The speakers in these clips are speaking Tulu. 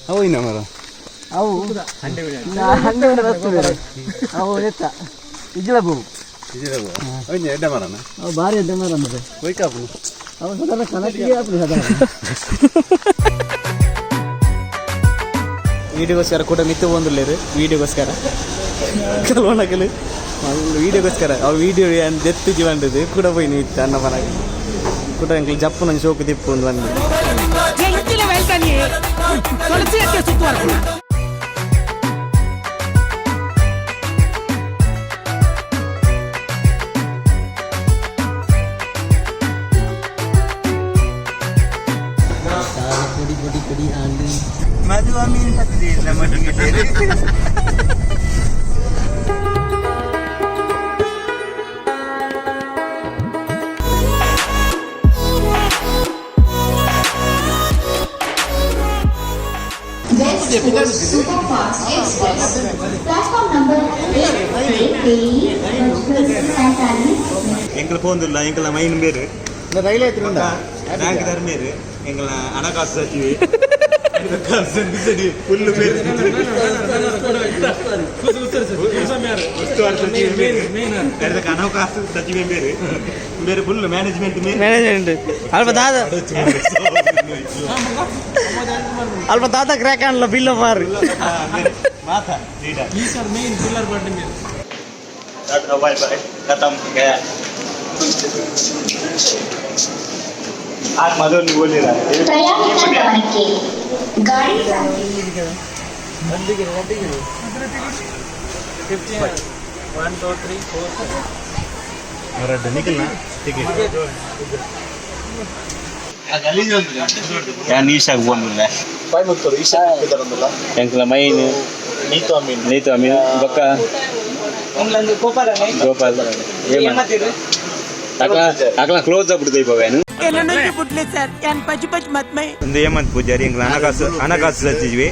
ಅವು ಇನ್ನ ಮರ ಅವು ಹಂಡೆ ರಸ್ತೆ ಬೇರೆ ಅವು ಎತ್ತ ಇಜ್ಜಲ ಬೂ ಅವು ಎಡ್ಡ ಮರನ ಅವು ಭಾರಿ ಎಡ್ಡ ಮರ ಅಂದ್ರೆ ಒಯ್ಕಾಪುನು ಅವು ಸಾಧಾರಣ ಕನಕಿಗೆ ಆಪುನು ಸಾಧಾರಣ ವೀಡಿಯೋಗೋಸ್ಕರ ಕೂಡ ಮಿತ್ತು ಬಂದಿಲ್ಲೇರು ವೀಡಿಯೋಗೋಸ್ಕರ ಕಲ್ವಣಕಲು ವೀಡಿಯೋಗೋಸ್ಕರ ಅವು ವೀಡಿಯೋ ದೆತ್ತು ಜೀವಂಡದು ಕೂಡ ಪೋಯಿ ಇತ್ತು ಅನ್ನ ಮರ ಕೂಡ ಎಂಕ್ಲು ಜಪ್ಪು ನಂಗೆ ಶೋಕು ತಿಪ್ಪು ಒಂದು ಬಂದು ಪೊಡಿ ಪೊಡಿ ಪೊಡಿ ಆಂಡಿ ಮದುವೆ ಮೀನು ಪತ್ತಿದೆ ನಮ್ಮ West Coast Superfast Express. Platform number 8, 53, 45. ಎಂಕಲ ಪೋಂದುಲ್ಲ ಎಂಕಲ main ಬೇರು ರೈಲ್ ಆಯ್ತು ಬ್ಯಾಂಕ್ ಧರ್ಮೇರು ಎಂಕಲ ಹಣಕಾಸು ಸಚಿವೆ ಫುಲ್ ಬೇರು ಉಸ್ತುವಾರಿ ಸಚಿವೆ ಬೇರು ಅದಕ್ಕೆ ಹಣಕಾಸು ಸಚಿವೆ ಬೇರು ಬೇರೆ ಫುಲ್ ಮ್ಯಾನೇಜ್ಮೆಂಟ್ ಮೇರೆ ಮ್ಯಾನೇಜ್ಮೆಂಟ್ ಅಲ್ಪ ದಾದ ಅಲ್ಪ ದಾದ ಕ್ರ್ಯಾಕ್ ಆನ್ಲ ಬಿಲ್ಲ ಬಾರ್ ಮಾತಾ ಬಾಯ್ ಬಾಯ್ ಖತಮ್ ಗಯಾ ಆಗ ಮದುವೆ ಬೋಲಿರ ಪ್ರಯಾಣಿಕರ ಗಮನಕ್ಕೆ ಗಾಡಿ ಯಾನ್ ಈಶಾಗ್ ಬಂದಿಲ್ಲ ಎಂಕಲ ಮೈನ್ ನೀತು ಅಮೀನ್ ಬೊಕ್ಕ ಗೋಪಾಲ್ ಅಕ್ಲ ಕ್ಲೋಸ್ ಅಪ್ ದೀಪವೇನು ಇಂದು ಹೇಮಂತ್ ಪೂಜಾರಿ ಎಂಕಲ ಹಣಕಾಸು ಹಣಕಾಸು ಸಚಿವೆ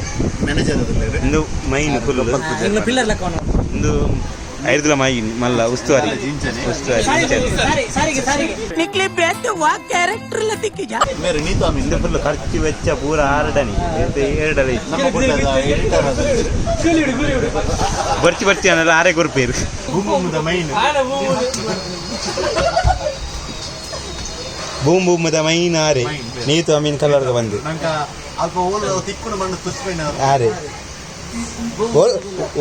ಇಂದು ಮೈನ್ ಫುಲ್ ಇಂದು ಐರ್ದಲ ಮೈನ್ ಮಲ್ಲ ಉಸ್ತುವಾರಿ ಉಸ್ತುವಾರಿ ಇಂದು ಫುಲ್ ಖರ್ಚು ವೆಚ್ಚ ಪೂರ ಆರಡನಿ ಎರಡಲಿ ಬರ್ಚಿ ಬರ್ಚಿ ಅನ್ನಲ್ಲ ಆರೆ ಕೊರ್ಪೇರು ಬೂಮ್ ಬೂಮದ ಮೈನ್ ಆರೆ ನೀತು ಅಮೀನ್ ಕಲರ್ದ ಬಂದು ಆರೆ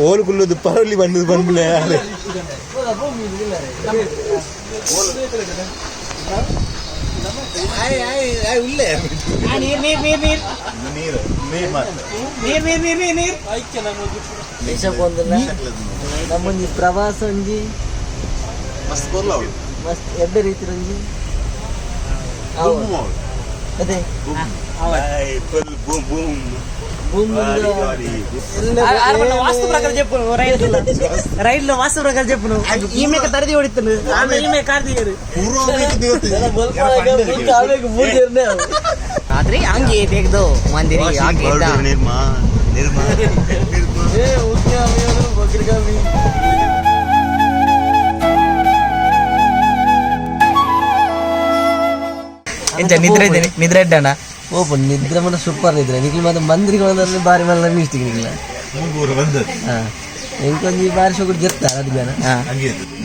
ಓಲು ಕುಲ್ಲುದು ಪರಲಿ ಬಂದು ಬಂದ್ಬಿಲೆ ಆರೆ ನೀರ್ ನೀರ್ ನೀರ್ ನೀರ್ ನೀರ್ ನೀರ್ ನೀರ್ ನೀರ್ ನೀರ್ ದೇಶ ನಮ್ಮೊಂಜಿ ಪ್ರವಾಸ ಒಂಜಿ ಮಸ್ತ್ ಎಡ್ಡೆ ರೀತಿ ಒಂಜಿ ಅದೇ full boom boom boom vastu ಪ್ರಕಾರ చెప్పు రైల్ రైల్లో వాస్తు ప్రకారం చెప్పు ఈమె తరది ఓడిత్తాను ఆమె ఈమె కార్తీయరు ರಾತ್ರಿ ಹಂಗೆ ತೆಗ್ದು ಮಂದಿರಿ ಹಾಗೆ ಇದ್ದ. ನಿರ್ಮಾ ನಿರ್ಮಾ ಎಂಚ ನಿದ್ರೆ ಇದ್ದೇನೆ ನಿದ್ರೆ ಅಡ್ಡಣ ಓ ನಿದ್ರೆ ಮಾತ್ರ ಸೂಪರ್ ನಿದ್ರೆ ನಿಕ್ಲು ಮಾತ್ರ ಮಂದ್ರಿಗೆ ಬಂದ್ರೆ ಬಾರಿ ಮಲ್ಲ ಮಿಸ್ಟಿಕ್ ನಿಕ್ಲ ಹಾ ಎಂಕೊಂಜಿ ಬಾರಿ ಶೋಕುಡು ಜೆತ್ತ ಅದು ಬೇನ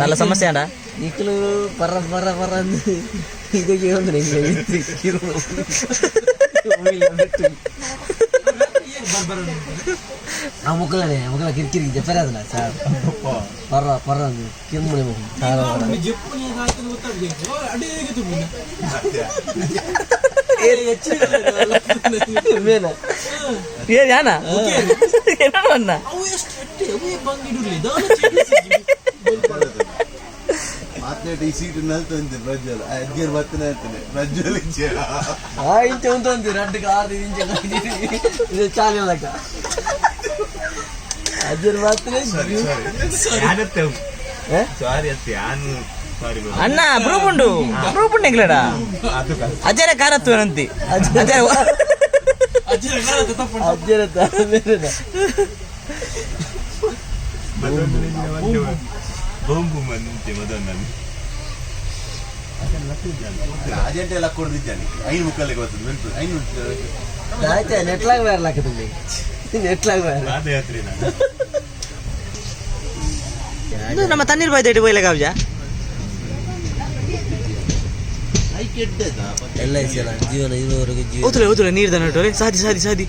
നല്ല ಸಮಸ್ಯೆ ಅಣ್ಣ ನಿಕ್ಲು ಪರ ಪರ ಪರ ಅಂದ್ ಇದಕ್ಕೆ ಒಂದು ನಿಂಗೆ ಆ ಮುಕ್ಕಲನೆ ಮುಕ್ಕಲ ಕಿರಿಕಿರಿ ಜೆಪ್ಪರೆ ಅದಲ್ಲ ಸಾರ್ ಪರ ಪರ ಅಂದು ಕಿಮ್ಮನೆ ಮುಖ ಸಾರ ಪರ ಮೇನ ಏ ಯಾನ ಏನೋ ಅಣ್ಣ ಆ ಇಂಚ ಉಂಟು ರಡ್ಡು ಕಾರ್ ಇಂಚ ಇದು ಚಾಲಿ ಲೆಕ್ಕ ಅಜ್ಜರ್ ಮಾತ್ರ ಸಾರಿ ಅತ್ತೆ ಯಾನು ಸಾರಿ ಅಣ್ಣ ಪ್ರೂಫ್ ಉಂಡು ಪ್ರೂಫ್ ಉಂಡು ಎಂಗ್ಲಡ ಅಜ್ಜರ ಕಾರತ್ತು ಅಂತಿ ಅಜ್ಜರ ಅಜ್ಜರ ಬೇರೆ ಬೂಮ್ ಬೂಮ್ ಅಂತೆ ಮದನ್ ಅಜೆಂಟೆ ಎಲ್ಲ ಕೊಡ್ದಿದ್ದಾನೆ ಐದು ಮುಕ್ಕಲ್ಲಿಗೆ ಬರ್ತದೆ ಮೆನ್ಪು ಐನು. ಆಯ್ತಾ ನೆಟ್ಲಾಗ್ ಬೇರೆ ನೆಟ್ಲಾಗ್ ಬೇರೆ. ಪಾದಯಾತ್ರೆ ನಾನು. ನಮ್ಮ ತಣ್ಣೀರ್ ಬಾಯ್ದ ಇಟ್ಟು ಬೋಯ್ಲೆ ಕಾವ್ಜ. ಎಲ್ಲ ಇಲ್ಲ ಜೀವನ ಇರುವವರೆಗೆ ಜೀವನ. ಓತುಲೆ ಓತುಲೆ ನೀರ್ ದನ ಸಾದಿ ಸಾದಿ ಸಾದಿ.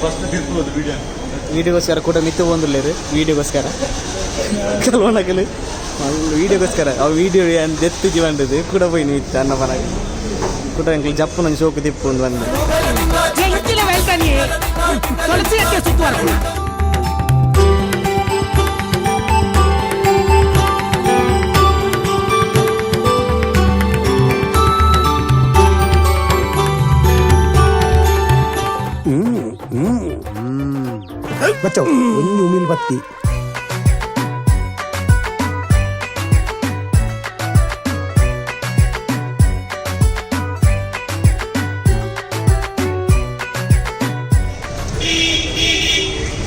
First ತಿರ್ಬೋದು video. ವೀಡಿಯೋಗೋಸ್ಕರ ಕೂಡ ಮಿತ್ತು ಬಂದಿಲ್ಲೇರು ವೀಡಿಯೋಗೋಸ್ಕರ ಕಲ್ವಣಕಲು ವೀಡಿಯೋಗೋಸ್ಕರ ಅವು ವೀಡಿಯೋ ದೆತ್ತು ಜೀವಂಡದು ಕೂಡ ಪೋಯಿ ಇತ್ತು ಅನ್ನ ಪನಾಗ ಕೂಡ ಎಂಕ್ಲು ಜಪ್ಪು ಶೋಕು ತಿಪ್ಪು ಒಂದು ಬಂದು. ಬಚ್ಚವು ಒಂದು ಉಮಿಲ್ ಬತ್ತಿ.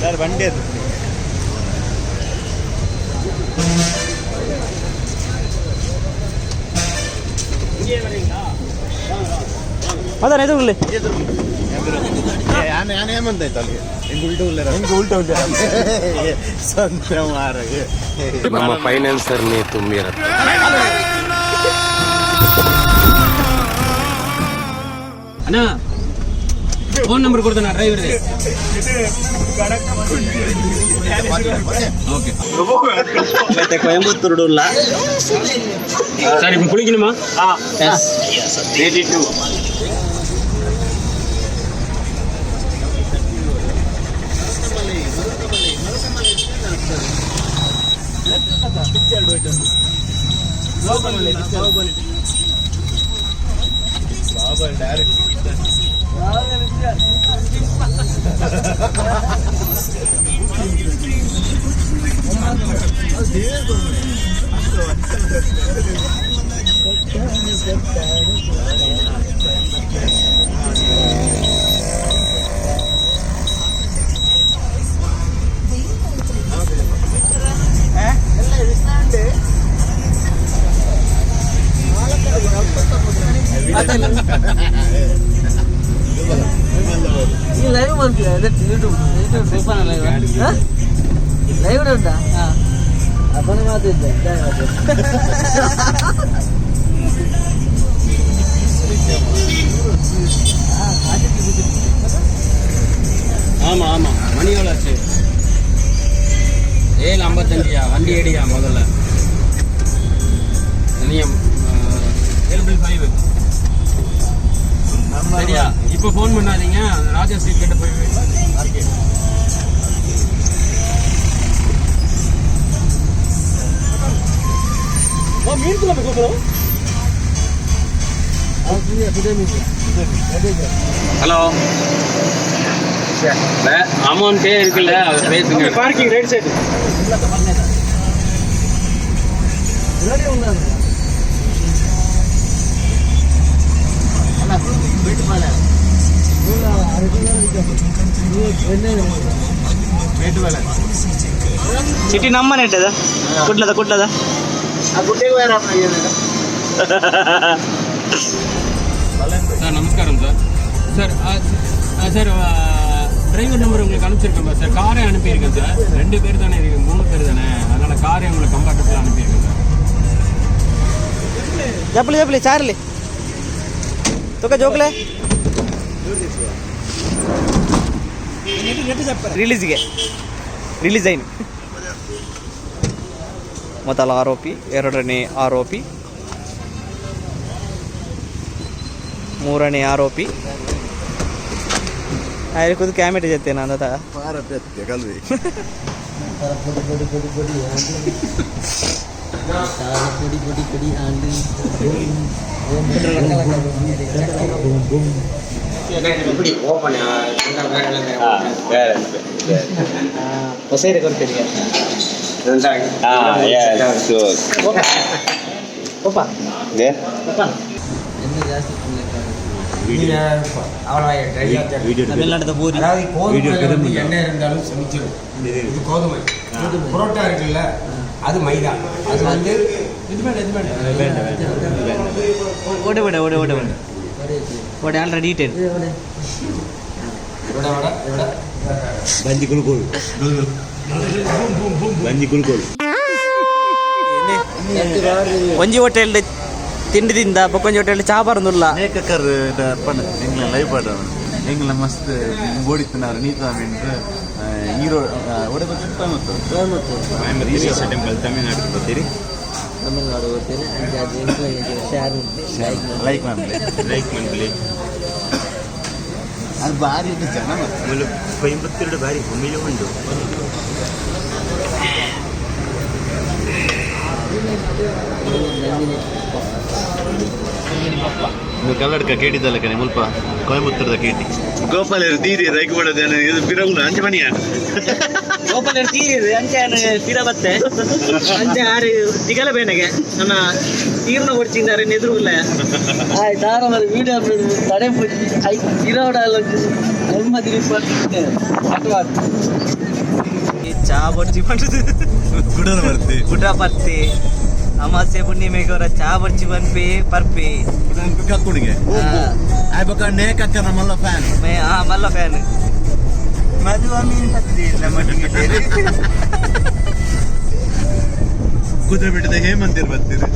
ಸರ್ ಬಂಡಿ ಅದು. ಅದಾನ ಎದುರುಲೆ. ಯಾನೆ ಯಾನೆ ಏಮಂತಾಯ್ತು ಅಲ್ಲಿ ಹೆಂಗ್ ಉಲ್ಟ ಉಲ್ಲೇರ ಹೆಂಗ್ ಉಲ್ಟ ಉಲ್ಲೇರ ಸಂತ ಮಾರಗೆ. ನಮ್ಮ ಫೈನಾನ್ಸರ್ ನೇ ತುಂಬಿರತ್ತೆ. ಅಣ್ಣ, ಫೋನ್ ನಂಬರ್ ಕೊಡ್ತಾನ ಡ್ರೈವರ್. ಓಕೆ. ಮತ್ತೆ ಕೊಯಂಬತ್ತೂರು ಇಲ್ಲ. ಸರ್, இப்போ குளிக்கணுமா? ಈ ಲೈವ್ ಮಾಡ್ತೀರಾ? YouTube YouTube live live ಉಂಟಾ? ಅಪ್ಪನ ಮಾತು ಇದ್ದ ಇದ್ದಾರೆ ಮಾತು. ஆமா ஆமா. மணி எவ்வளோ ஆச்சு? 7:55-யா? வண்டி ஏடியா முதல்ல நீங்க 7.5 சரியா? இப்போ ஃபோன் பண்ணாதீங்க. அந்த ராஜா ஸ்ட்ரீட் கிட்ட போய் wait பண்ணுங்க. ஹலோ, அமௌண்ட்டே இருக்குல்ல, அதை பேசுங்க. Parking right side. City ನಮ್ಮನೆ ಇಟ್ಟದ ಕುಡ್ಲದ ಕುಡ್ಲದ. சார் நமஸ்காரம் sir. Sir sir driver number உங்களுக்கு அனுப்பிச்சிருக்கேன் சார். காரே அனுப்பியிருக்கேன் சார். ரெண்டு பேர் தானே இருக்கு, மூணு பேர் தானே, அதனால காரே உங்களுக்கு கம்ஃபர்டபுளாக அனுப்பியிருக்கேன் சார். ಜಪ್ಪಲಿ ಜಪ್ಪಲಿ ಚಾರ್ಲಿ ತುಕ ಜೋಕ್ಲೆ ರಿಲೀಸ್ಗೆ ರಿಲೀಸ್ అయిన ಮೊದಲ ಆರೋಪಿ, ಎರಡನೇ ಆರೋಪಿ. ಮೂರನೇ ಆರೋಪಿ ಆಯ್ತು ಕುದು ಕ್ಯಾಮೆರಾ ಜೊತೆ ನಾನು ಕಲ್ವಿ ಪೊಡಿ ಪೊಡಿ ಪೊಡಿ ಪೊಡಿ ಪೊಡಿ ಪೊಡಿ ಪೊಡಿ ಆಂಡ್ ಎಣ್ಣೆ ಜಾಸ್ತಿ ತಮಿಳ್ನಾಡದ ಪೂರಿ. அதாவது கோதுமையில வந்து எண்ணெய் இருந்தாலும் சமைச்சிடும். இது கோதுமை புரோட்டா இருக்குல்ல, அது மைதா. அது வந்து ಓಡೆ ಓಡೆ ಓಡೆ ಓಡೆ ಓಡೆ ಓಡೆ ಆಲ್ರೆಡಿ ಈಟೆಡ್. விட விட விட ಬಂಜಿ ಕುಲ್ಕೋಳು, ಬಂಜಿ ಕುಲ್ಕೋಳು. ಒಂಜಿ ಹೋಟೆಲ್ ತಿಂಡಿ ತಿಂದ ಬೊಕ್ಕೊಂಜಿ ಹೋಟೆಲ್ ಚಾ ಬರಂದುಲ್ಲ. ಲೇಖಕರ್ ಪಣ್ಣ ಎಂಗ್ಲ ಲೈವ್ ಪಾಡ ಎಂಗ್ಲ ಮಸ್ತ್ ಬೋಡಿತ್ತನಾರು ನೀತಾ ಮಿಂಡ್ರೆ ಹೀರೋ ಒಡೆ ಬಗ್ಗೆ ಈಶ ಟೆಂಪಲ್ ತಮಿಳ್ನಾಡು ಬರ್ತೀರಿ. ತಮಿಳ್ನಾಡು ಹೋಗ್ತೇನೆ. ಶೇರ್ ಲೈಕ್ ಮಾಡ್ಲಿ. ಲೈಕ್ ಮನ್ಪಲಿ. ಅದು ಭಾರಿ ಉಂಟು ಜನ ಮತ್ತೆ. ಮುಲು ಕೊಯಂಬತ್ತೂರು ಬಾರಿ ಒಮ್ಮೆಲೆ ಉಂಟು. ಕನ್ನಡಕ ಕೇಟಿದ್ದಲ್ಲ ಕಣೆ ಮುಲ್ಪ ಕೊಯಂಬತ್ತೂರದ ಕೇಟಿ ಗೋಪಾಲ ದೀರಿ ರೈಕ್ ಮಾಡೋದು ಇದು ಪಿರಗುಣ ಅಂಚೆ ಮಣಿಯ. ಗೋಪಾಲ ತೀರಿ ಅಂಚೆ ತೀರ ಬತ್ತೆ ಅಂಚೆ ಆರು ತಿಗಲ ಬೇನೆಗೆ ನನ್ನ ತೀರ್ನ ಹೊಡ್ಚಿಂದಾರೆ ಎದುರುಲ್ಲ. ಆಯ್ತು, ಆರಾಮ ವಿಡಿಯೋ ತಡೆ I ಇರೋಡ ನೆಮ್ಮದಿ. ಚಾ ಬೊಡ್ಚಿ ಬಂದು ಗುಡನ ಬರ್ತಿ. ಗುಡ್ಡ ಬರ್ತಿ ಅಮಾಸೆ ಪುಣ್ಣಿಮೆಗೆ ಅವರ ಚಾ ಬೊಡ್ಚಿ ಬನ್ಪಿ ಪರ್ಪಿ. ಕಕ್ಕುಣಿಗೆ ಆಯ್ಬಕ ನೇಕಕ್ಕ ನಮ್ಮಲ್ಲ ಫ್ಯಾನ್. ಮೇ ಆ ಮಲ್ಲ ಫ್ಯಾನ್. ಮದುವೆ ಮೀನು ನಮ್ಮೊಟ್ಟಿಗೆ. ಕುದುರೆ ಬಿಟ್ಟದ ಹೇಮಂತಿರ್ ಬರ್ತೀರಿ.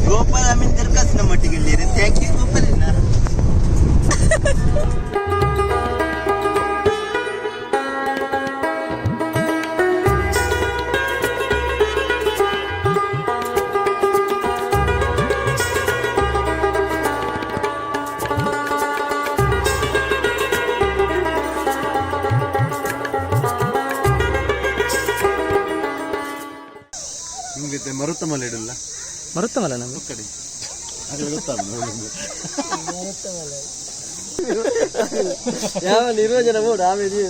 ಗೋಪಾಲ ಮೀನ್ ದರ್ಕಾಸ್ ನಮ್ಮೊಟ್ಟಿಗೆ. Thank you ಗೋಪಾಲಣ್ಣ. ನಿಮ್ಗೆ ಮರುತ್ತ ಮಲೆ ಇಡಲ್ಲ. ಮರುತ್ತಮಲ್ಲ ನಮ್ಗೆ. ಕಡೆ ಅದು ಗೊತ್ತಾಗ್ತದೆ. ಯಾವ ನಿರ್ವಚನ ಬೋರ್ಡ್ ಆಮೇಲೆ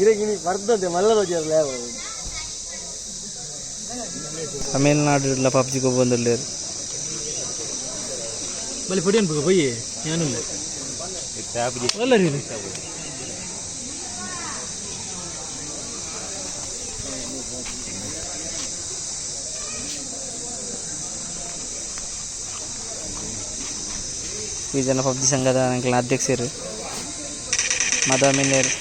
ಇರಗಿನಿ ಬರ್ತದೆ ಮಲ್ಲ ರೋಜರ್ಲ ಯಾವ. ತಮಿಳ್ನಾಡು ಪಬ್ಜಿ ಬಂದುಲ್ಲೇರು. ಬಲಿ ಪೊಡಿ ಅನ್ಬೇಕು ಪೊಯ್ಯಿ ಯಾನಿಲ್ಲ ಒಲ್ಲ ರೀ. ಈ ಜನ ಪಬ್ಜಿ ಸಂಘದ ಅಂಕಲ್ನ ಅಧ್ಯಕ್ಷರು ಮದ ಮಿನ್ನೇರು.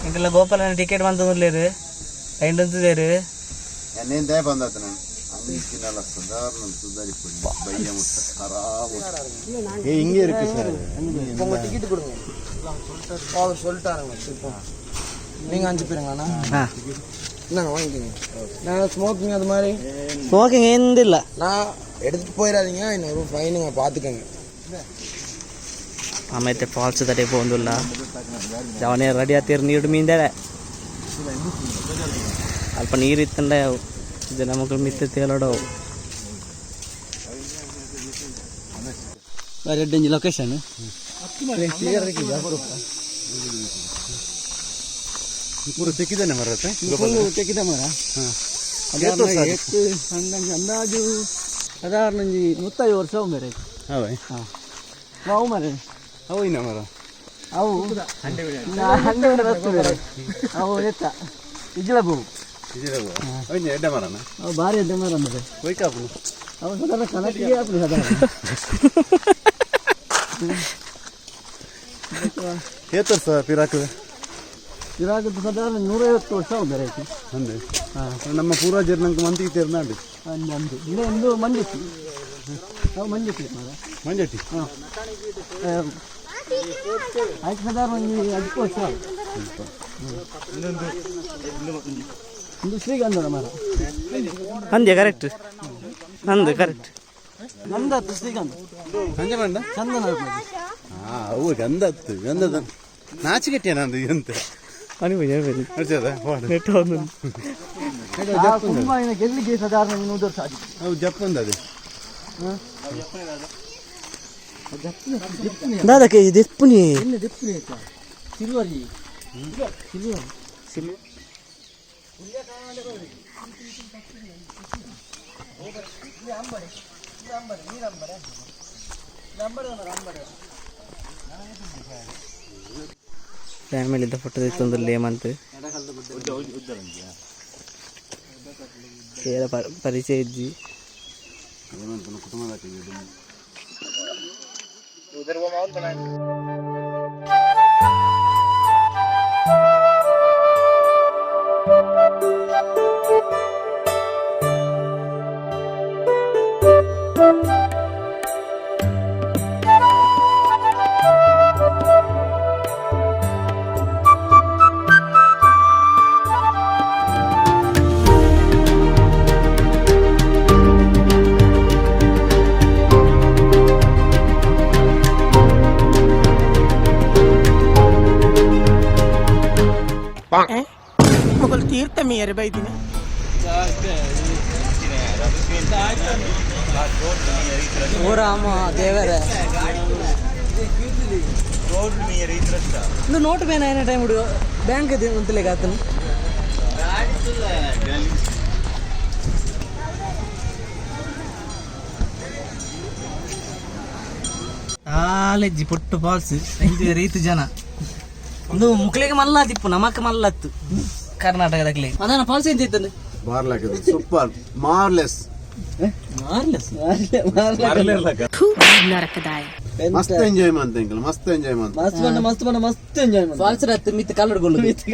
ಇಂಕಲ್ಲ ಗೋಪಾಲನ ಟಿಕೆಟ್ ಬಂತಂದ್ಲೇರು ಐಂಡ್ ಅಂತದೇರು. నేను దయ ಬಂದಾತ ನಾನು ಅಂಚಿನಲ್ಲ ಸಾಧಾರಣ ಸುಧಾರಿ ಬಯ್ಯ ಮುಟ್ಟ ಆರಾಮ ಏ ಹಿಂಗೆ ಇருக்கு ಸರ್. உங்க டிக்கெட் கொடுங்க. அவர் சொல்லிட்டாருங்க. இப்போ நீங்க 5 பேருங்கண்ணா. இந்தாங்க வாங்கிக்கோங்க. நான் ஸ்மோக்கிங் அது மாதிரி ಸ್ಮೋಕಿಂಗ್ ಎಂದಿಲ್ಲ. நான் எடுத்துட்டு போயிடாதீங்க. இன்னொரு ஃபைனுங்க, பார்த்துக்கோங்க. ಆಮೇಲೆ ಫಾಲ್ಸ್ ತಡೆ ಪೋಂದುಲ್ಲ ಅವನೇ ರೆಡಿ ಆತೀರ್ ನೀರು ಮೀಂದಡೆ ಅಲ್ಪ ನೀರು ಇತ್ತಂಡ ಜನ ಮಕ್ಕಳು ಮಿತ್ತ ತೇಲಾಡವು. ಬಾರಿ ಲೊಕೇಶನ್. ಪೂರ ತೆಕ್ಕಿದ್ದಾನೆ ಮರತ್ತೆ. ತೆಕ್ಕಿದ ಮರ ಅಂದಾಜು ಸಾಧಾರಣ ಒಂಜಿ 150 ವರ್ಷ ಅವು ಮೇರೆ. ಅವೇ. ಅವು ಮರೆ. ಅವು ಇನ್ನ ಮರ. ಅವು ಹಂಡೆ ರಸ್ತೆ ಬೇರೆ. ಅವು ಎತ್ತ ಇಜ್ಜಲ ಪೂ. ಅವಿನ ಎಡ್ಡ ಮರನ. ಅವು ಭಾರಿ ಎಡ್ಡೆ ಮರ ಅಂದ್ರೆ. ಕೊಯ್ಕಾಪುನು. ಅವು ಸಾಧಾರಣ ಕನಕಿಗೆ ಆಪುನು ಸಾಧಾರಣ. ಏತರ್ ಸರ್ ಪಿರಾಕ್? ಇವಾಗ ಸಾಧಾರಣ 150 ವರ್ಷ ಅವು ಬೇರೆ. ಅಂದೆ ನಮ್ಮ ಪೂರ್ವಜರು ನಂಗೆ ಮಂತಿಗೆ ತೇರ್ನಾಡು. ಅಂದು ಅಂದು ಇಲ್ಲ ಎಂದು ಮಂದಿತ್ತು. ಮಂಜೆಟ್ಟಿ. ಮಂಜಟ್ಟಿ. ಆಯ್ತು, ಸಾಧಾರಣ ಒಂಜಿ ಅಲ್ಪ ವರ್ಷ. ಒಂದು ಶ್ರೀಗಂಧದ ಮರ. ಅಂದೆ ಕರೆಕ್ಟ್, ಅಂದು ಕರೆಕ್ಟ್. ಗಂಧ, ಶ್ರೀಗಂಧ. ಸಂಜೆ ಬಂಡ. ಚಂದನ. ಹಾ, ಅವು ಗಂಧ ಹತ್ತು ಗಂಧದ ನಾಚಿಕೆಟ್ಟಿಯ ನಂದು ಎಂತ? ಅರ್ಜದ. ನೆಟ್ ಒಂದು. ಕುಂಬಾಯಿನ ಗೆಲ್ಲಿಗೆ ಸಾಧಾರಣ 100 ವರ್ಷ ಆಗಿದೆ. ಅವು ಜಪ್ಪಂದ ಅದು. ದಾದಕ್ಕೆ ಇದು ಎಪ್ಪುನಿ. ಎಣ್ಣೆ ದೆಪ್ಪುನಿ ಆಯ್ತಾ? ಸಿಲ್ವರಿ, ಸಿಲ್ವರ್. ಫ್ಯಾಮಿಲಿದ ಫೋಟೋ ತೆತ್ತೊಂದುಲ್ಲೆ ಮಂತ್ ಏರ ಪರಿಚಯ ಇಜ್ಜಿ. ಕುಟುಂಬದ. ತೀರ್ಥ ಮೀಯರೆ ಬೈದಿನಿ. ಓ ರಾಮ ದೇವರೇ, ಇದು ನೋಟ್ ಬೇನ ಏನ ಟೈಮ್ ಹುಡುಗ ಬ್ಯಾಂಕ್ ಅಂತಲೇ ಆತನು. ಕಾಲೇಜಿ ಪುಟ್ಟು ಫಾಲ್ಸ್ ಎಂಜಾಯ್ ರೀತು ಜನ. ಒಂದು ಮುಕ್ಳಿಗೆ ಮಲ್ಲ ದಿಪ್ಪು ನಮಕ್ ಮಲ್ಲತ್ತು ಕರ್ನಾಟಕದಾಗಲಿ ಅದಾನ ಫಾಲ್ಸ್ ಎಂತ ಇತ್ತಂದ್ರೆ. ಬಾರ್ಲಾಕದು ಸೂಪರ್ ಮಾರ್ಲೆಸ್. ಮಸ್ತ್ ಎಂಜಾಯ್ ಮಂತ ಎಂಕಲ್, ಮಸ್ತ್ ಎಂಜಾಯ್ ಮಂತ. ಮಸ್ತ್ ಬಣ್ಣ, ಮಸ್ತ್ ಬಣ್ಣ, ಮಸ್ತ್ ಎಂಜಾಯ್. ಫಾಲ್ಸ್ ರತ್ತು ಮಿತ್ ಕಲ್ಲಡ್ಗೊಳ್ಳು. ಮಿತ್.